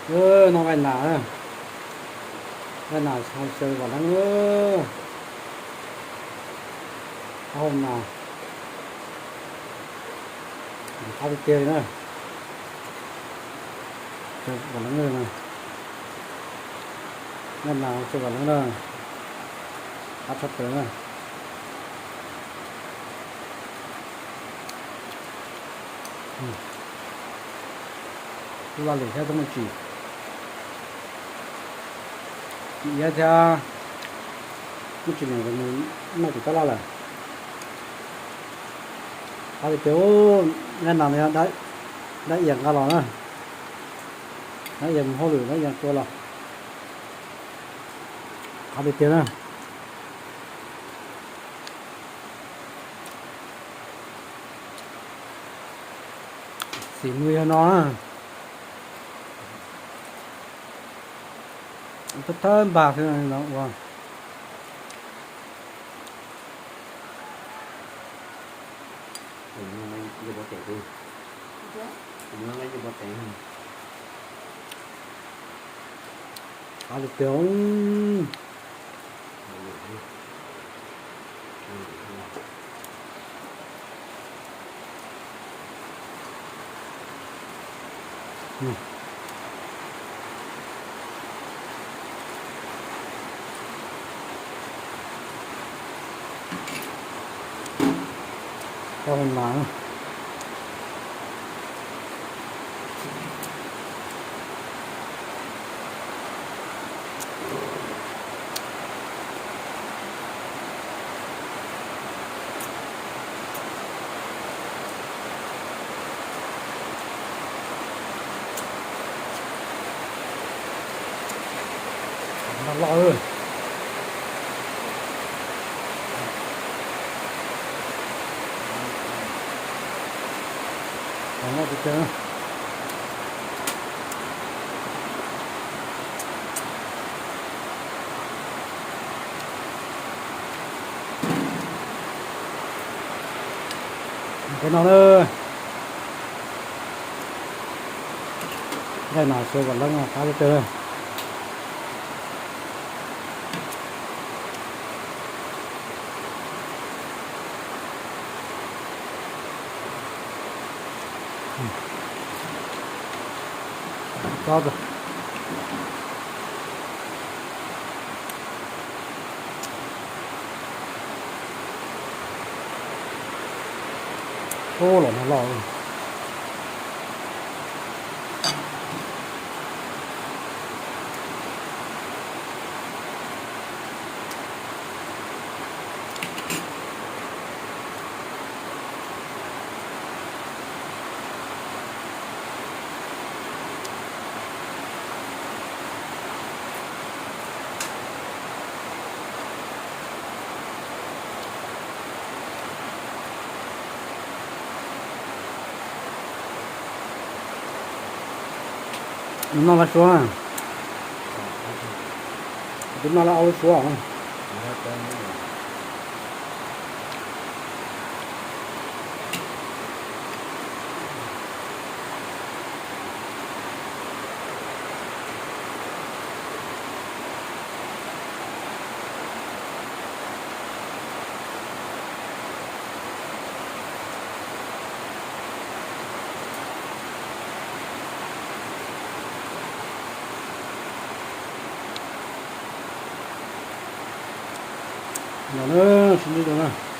No nqaij nas, nqaij nas xyaw vam leeb, hau nas, qab tiag tiag li na. Vam leeb, nqaij nas xyaw vam leeb na, qab tshaj plaws na. Tus vaj lwm thiab tub me tsis, tsis iab thiab, tub me tsis nws noj tim tab laj lawm. Qab tiag tiag, nqaij nas no yog dab ias nqa los na, dab ias mus hauj lwm dab ias tua los. Qab tiag tiag na. Xim nws yog no na. Thawb thawb npag xwb no ua. Qab tiag tiag. Tau nas. Loj loj. Loj tiag tiag. Peb no na, nqaij nas xyaw vam leeb qab tiag tiag. Ub, los no loj. Noj lawv suab, twb noj lawv ob lub suab. Los na, sib ntsib dua na.